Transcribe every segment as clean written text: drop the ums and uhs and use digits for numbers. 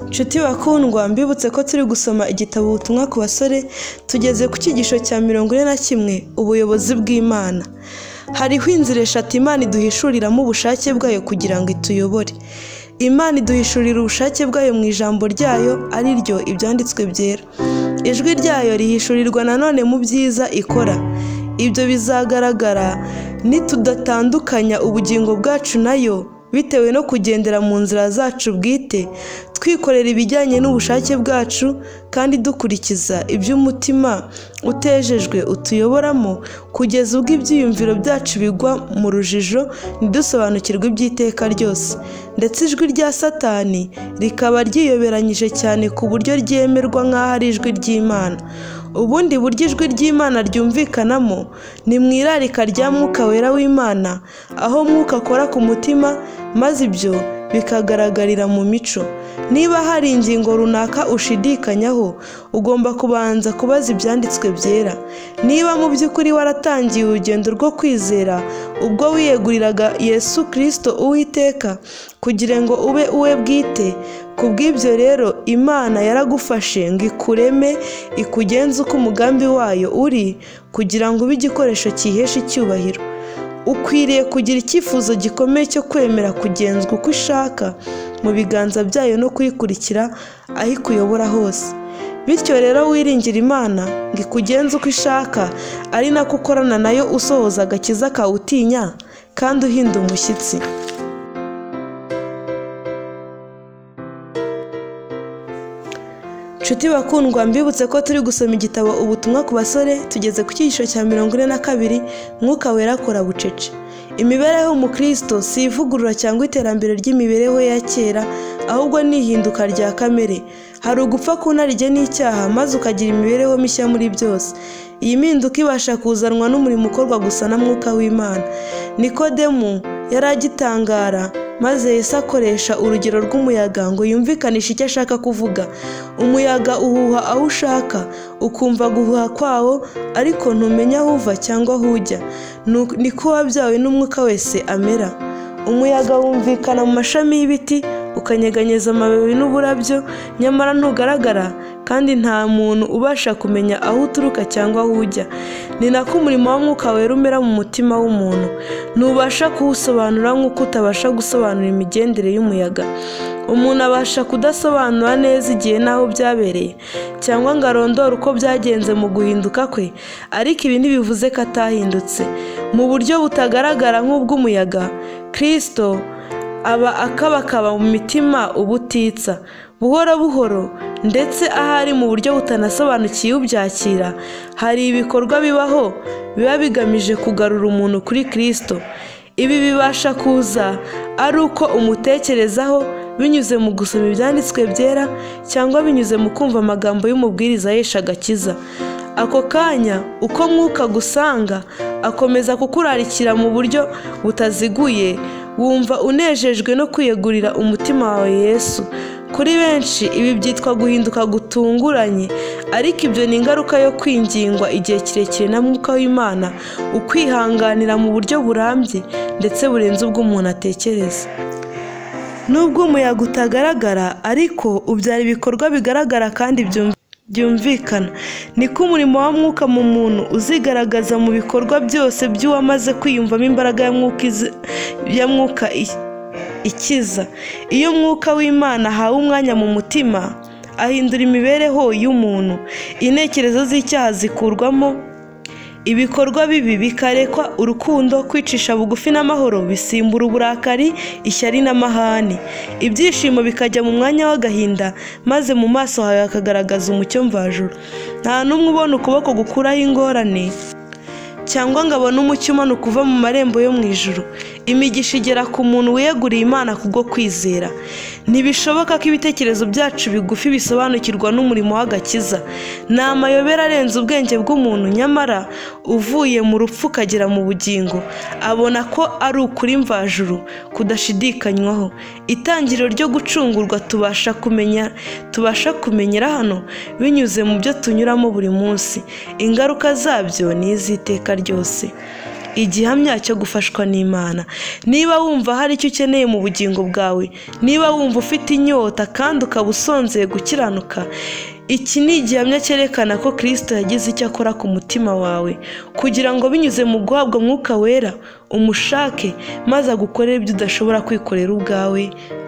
Nshuti bakundwa, mbibutse ko turi gusoma igitabo Ubutumwa ku basore, tugeze ku cyigisho cya 41, ubuyobozi bw'Imana. Hariho inzira eshatu Imana iduhishuriramo ubushake bwayo kugira ngo ituyobore. Imana iduhishurira ubushake bwayo mu ijambo ryayo, ari ryo ibyanditswe byera. Ijwi ryayo rihishurirwa nanone mu byiza ikora. Ibyo bizagaragara nitudatandukanya ubugingo bwacu nayo bitewe no kugendera mu nzira zacu bwite, twikorera ibijyanye n'ubushake bwacu kandi dukurikiza iby'umutima utejejwe utuyoboramo, kugeza ubwo ibyiyumviro byacu bigwa mu rujijo ntidusobanukirwe iby'iteka ryose. Ndetse ijwi rya Satani rikaba ryiyoberanyije cyane ku buryo ryemerwa nk'aho ari ijwi ry'Imana. Ubundi buryo ijwi ry'Imana ryumvikanamo ni mu irarika rya Mwuka Wera w'Imana, aho Mwuka akora ku mutima maze ibyo bikagaragarira mu mico. Niba hari ingingo runaka ushidikanyaho, ugomba kubanza kubaza ibyanditswe byera. Niba mu by'ukuri waratangiye urugendo rwo kwizera ubwo wiyeguriraga Yesu Kristo Uwiteka kugira ngo ube uwe bwite, kubw'ibyo rero Imana yaragufashe ngo ikureme, ikugenze uko umugambi wayo uri, kugira ngo ube igikoresho cyihesha icyubahiro. Ukwiriye kugira icyifuzo gikomeye cyo kwemera kugenzwa uko ishaka mu biganza byayo no kuyikurikira aho ikuyobora hose. Bityo rero wiringira Imana ngo ikugenze uko ishaka, ari nako ukorana nayo usohoza agakiza kawe utinya kandi uhinda umushyitsi. Nshuti bakundwa, mbibutse ko turi gusoma igitabo Ubutumwa ku basore, tugeze ku cyigisho cya 42, Mwuka Wera akora bucece. Imibereho y'umukristo si ivugurura cyangwa iterambere ry'imibereho ya kera, ahubwo ni ihinduka rya kamere. Hari ugupfa ku narijye n'icyaha, maze ukagira imibereho mishya muri byose. Iyi mpinduka ibasha kuzanwa n'umurimo ukorwa gusa na Mwuka w'Imana. Nikodemu yari agitangara, maze Yesu akoresha urugero rw'umuyaga ngo yumvikanishe icyo ashaka kuvuga. Umuyaga uhuha aho ushaka, ukumva guhuha kwawo, ariko ntumenya aho uva cyangwa aho ujya. Niko uwabyawe n'Umwuka wese amera. Umuyaga wumvikana mu mashami y'ibiti, ukanyeganyeza amababi n'uburabyo, nyamara ntugaragara, kandi nta muntu ubasha kumenya aho uturuka cyangwa aho ujya. Ni nako umurimo wa Mwuka Wera umera mu mutima w'umuntu. Ntubasha kuwusobanura nk'uko utabasha gusobanura imigendere y'umuyaga. Umuntu abasha kudasobanura neza igihe n'aho byabereye, cyangwa ngo arondore uko byagenze mu guhinduka kwe, ariko ibi ntibivuze ko atahindutse. Mu buryo butagaragara nk'ubw'umuyaga, Kristo aba akabakaba mu mitima ubutitsa, buhoro buhoro, ndetse ahari mu buryo butanasobanukiye ubyakira. Hari ibikorwa bibaho biba bigamije kugarura umuntu kuri Kristo. Ibi bibasha kuza ari uko umutekerezaho binyuze mu gusoma ibyanditswe byera, cyangwa binyuze mu kumva amagambo y'umubwiriza yesha agakiza. Ako kanya uko Mwuka agusanga, akomeza kukurarikira mu buryo butaziguye, wumva unejejwe no kwiyegurira umutima wawe Yesu. Kuri benshi ibi byitwa guhinduka gutunguranye, ariko ibyo ni ingaruka yo kwingingwa igihe kirekire na Mwuka w'Imana, ukwihanganira mu buryo burambye ndetse burenze ubwo umuntu atekereza. Nubwo umuyaga utagaragara, ariko ubyara ibikorwa bigaragara kandi byumvikana. Niko umurimo wa Mwuka mu muntu uzigaragaza mu bikorwa byose by'uwamaze kwiyumvamo imbaraga ya Mwuka ikiza. Iyo Mwuka w'Imana ahawe umwanya mu mutima, ahindura imibereho y'umuntu. Intekerezo z'icyaha zikurwamo, ibikorwa bibi bikarekwa, urukundo, kwicisha bugufi n'amahoro bisimbura uburakari, ishyari n'amahane. Ibyishimo bikajya mu mwanya w'agahinda, maze mu maso hawe hakagaragaza umucyo mvajuru. Nta n'umwe ubona ukuboko gukuraho ingorane, cyangwa ngo abone umucyo umanuka uva mu marembo yo mu ijuru. Imigisha igera ku muntu wiyeguriye Imana kubwo kwizera. Ntibishoboka ko ibitekerezo byacu bigufi bisobanukirwa n'umurimo w'agakiza. Ni amayobera arenze ubwenge bw'umuntu, nyamara uvuye mu rupfu ukagera mu bugingo abona ko ari ukuri mvajuru kudashidikanywaho. Itangiriro ryo gucungurwa tubasha kumenyera hano binyuze mu byo tunyuramo buri munsi. Ingaruka zabyo ni iz'iteka ryose. Igihamya cyo gufashwa n'Imana. Niba wumva hari icyo ukeneye mu bugingo bwawe, niba wumva ufite inyota kandi ukaba usonzeye gukiranuka, iki ni igihamya cyerekana ko Kristo yagize icyo akora ku mutima wawe, kugira ngo binyuze mu guhabwa Mwuka Wera umushake maze agukorere ibyo udashobora kwikorera ubwawe.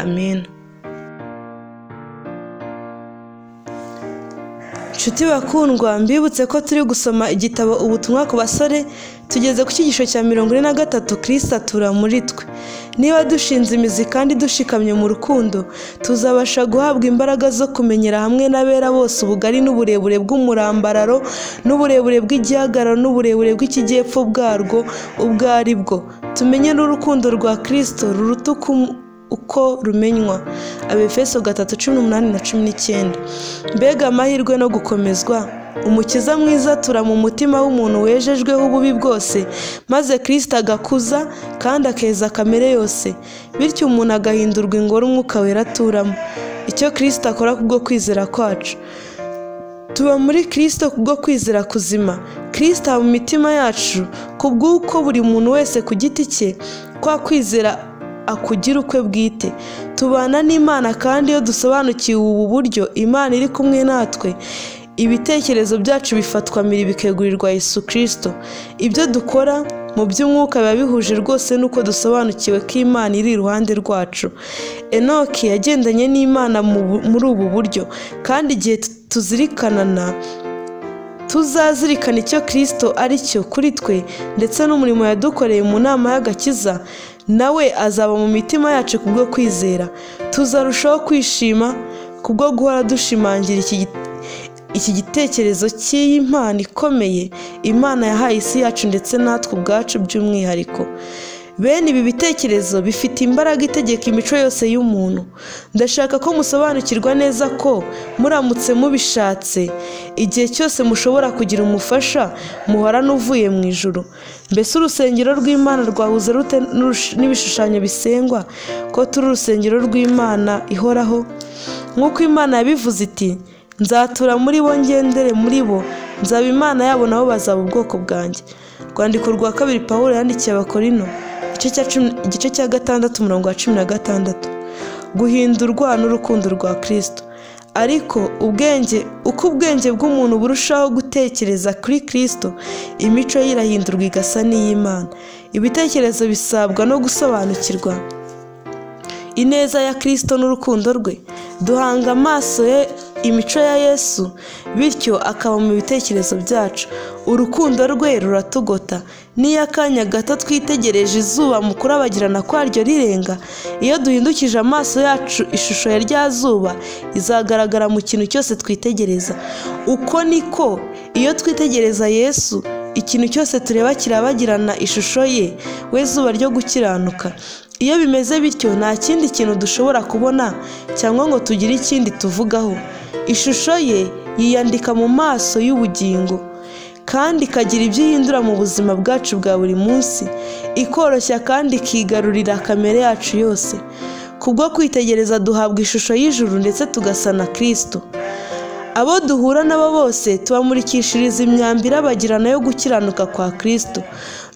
Amen. Nshuti bakundwa, mbibutse ko turi gusoma igitabo Ubutumwa ku basore, tugeze ku cyigisho cya 43, Kristo atura muri twe. Niba dushinze imizi kandi dushikamye mu rukundo, tuzabasha guhabwa imbaraga zo kumenyera hamwe n'abera bose ubugari n'uburebure bw'umurambararo n'uburebure bw'igihagararo n'uburebure bw'ikijyepfo bwarwo ubwo ari bwo. Tumenye n'urukundo rwa Kristo ruruta uko rumenywa. Abefeso 3:18 na 19. Mbega amahirwe no gukomezwa! Umukiza mwiza atura mu mutima w'umuntu wejejweho ububi bwose, maze Kristo agakuza kandi akeza kamere yose, bityo umuntu agahindurwa ingoro Umwuka Wera aturamo. Icyo Kristo akora kubwo kwizera kwacu. Tuba muri Kristo kubwo kwizera kuzima. Kristo aba mu mitima yacu kubw'uko buri muntu wese ku giti cye kwa kwizera akugira ukwe bwite. Tubana n'Imana, kandi iyo dusobanukiwe ubu buryo Imana iri kumwe natwe, ibitekerezo byacu bifatwa miri bikegurirwa Yesu Kristo. Ibyo dukora mu by'umwuka biba bihuje rwose n'uko dusobanukiwe ko Imana iri iruhande rwacu. Enoki yagendanye n'Imana muri ubu buryo, kandi igihe tuzirikanana tuzazirikana icyo Kristo ari cyo kuri twe ndetse n'umurimo yadukoreye mu nama y'agakiza, nawe azaba mu mitima yacu kubwo kwizera. Tuzarushaho kwishima kubwo guhora dushimangira iki gitekerezo cy'iyi mpano ikomeye Imana yahaye isi yacu ndetse natwe ubwacu by'umwihariko. Bene ibi bitekerezo bifite imbaraga itegeka imico yose y'umuntu. Ndashaka ko musobanukirwa neza ko muramutse mubishatse, igihe cyose mushobora kugira umufasha muhorana uvuye mu ijuru. Mbese urusengero rw'Imana rwahuze rute n'ibishushanyo bisengwa, ko turi urusengero rw'Imana ihoraho? Nk'uko Imana yabivuze iti, nzatura muri bo ngendere muri bo, nzaba Imana yabo nabo bazaba ubwoko bwanjye. Rwandiko rwa kabiri Pawulo yandikiye Abakorino, igice cya 6 umurongo wa 16. Guhindurwa n'urukundo rwa Kristo. Ariko ubwenge, uko ubwenge bw'umuntu burushaho gutekereza kuri Kristo, imico ye irahindurwa igasa n'iy'Imana. Ibitekerezo bisabwa no gusobanukirwa ineza ya Kristo n'urukundo rwe. Duhanga amaso ye imico ya Yesu, bityo akaba mu bitekerezo byacu. Urukundo rwe ruratugota. Niyo akanya gato twitegereje izuba mu kurabagirana kwaryo rirenga, iyo duhindukije amaso yacu ishusho ya rya zuba izagaragara mu kintu cyose twitegereza. Uko niko iyo twitegereza Yesu, ikintu cyose tureba kirabagirana ishusho ye, we zuba ryo gukiranuka. Iyo bimeze bityo, nta kindi kintu dushobora kubona cyangwa ngo tugire ikindi tuvugaho. Ishusho ye yiyandika mu maso y'ubugingo, kandi ikagira ibyo ihindura mu buzima bwacu bwa buri munsi, ikoroshya kandi ikigarurira kamere yacu yose. Kubwo kwitegereza duhabwa ishusho y'ijuru ndetse tugasa na Kristo. Abo duhura nabo bose tubamurikishiriza imyambi irabagirana yo gukiranuka kwa Kristo.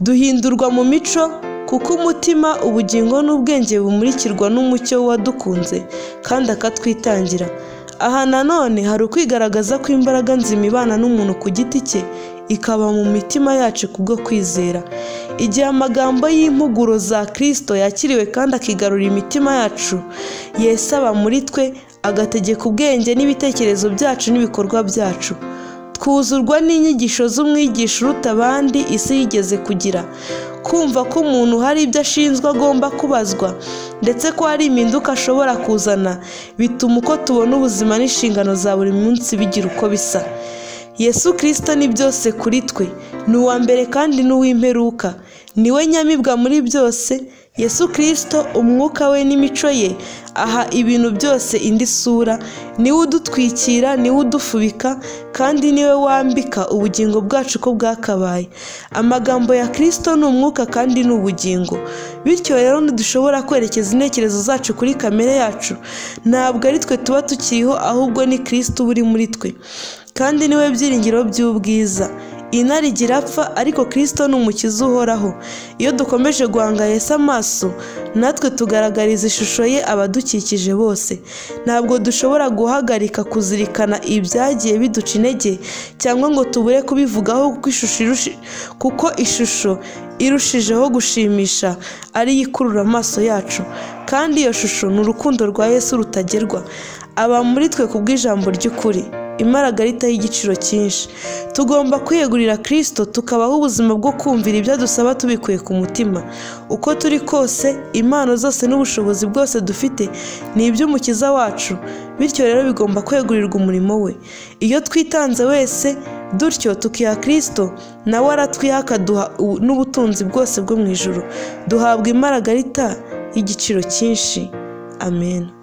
Duhindurwa mu mico, kuko umutima, ubugingo n'ubwenge bumurikirwa n'umucyo wadukunze kandi akatwitangira. Aha nanone hari ukwigaragaza kw'imbaraga nzima ibana n'umuntu ku giti cye, ikaba mu mitima yacu kubwo kwizera. Igihe amagambo y'impuguro za Kristo yakiriwe kandi akigarurira imitima yacu, Yesu aba muri twe, agategeka ubwenge n'ibitekerezo byacu n'ibikorwa byacu. Twuzurwa n'inyigisho z'umwigisha uruta abandi isi yigeze kugira. Kumva ko umuntu hari ibyo ashinzwe agomba kubazwa, ndetse ko hari impinduka ashobora kuzana, bituma uko tubona ubuzima n'inshingano za buri munsi bigira uko bisa. Yesu Kristo ni byose kuri twe, ni uwa mbere kandi ni uw'imperuka, ni we nyamibwa muri byose. Yesu Kristo, umwuka we n'imico ye aha ibintu byose indi sura. Niwe udutwikira, niwe udufubika, kandi niwe wambika ubugingo bwacu ko bwakabaye. Amagambo ya Kristo ni umwuka kandi ni ubugingo. Bityo rero ntidushobora kwerekeza intekerezo zacu kuri kamere yacu. Ntabwo ari twe tuba tukiriho, ahubwo ni Kristo uri muri twe, kandi niwe byiringiro by'ubwiza. Inarijye irapfa, ariko Kristo ni umukiza uhoraho. Iyo dukomeje guhanga Yesu amaso, natwe tugaragariza ishusho ye abadukikije bose. Ntabwo dushobora guhagarika kuzirikana ibyagiye biduca intege cyangwa ngo tubure kubivugaho, kuko ishusho irushijeho gushimisha ariyo ikurura amaso yacu, kandi iyo shusho ni urukundo rwa Yesu rutagerwa. Aba muri twe kubw'ijambo ry'ukuri, imaragarita y'igiciro cyinshi. Tugomba kwiyegurira Kristo, tukabaho ubuzima bwo kumvira ibyo adusaba tubikuye ku mutima. Uko turi kose, impano zose n'ubushobozi bwose dufite ni iby'Umukiza wacu, bityo rero bigomba kwegurirwa umurimo we. Iyo twitanze wese dutyo tukiha Kristo, nawe aratwiha akaduha n'ubutunzi bwose bwo mu ijuru. Duhabwa imaragarita y'igiciro cyinshi. Amen.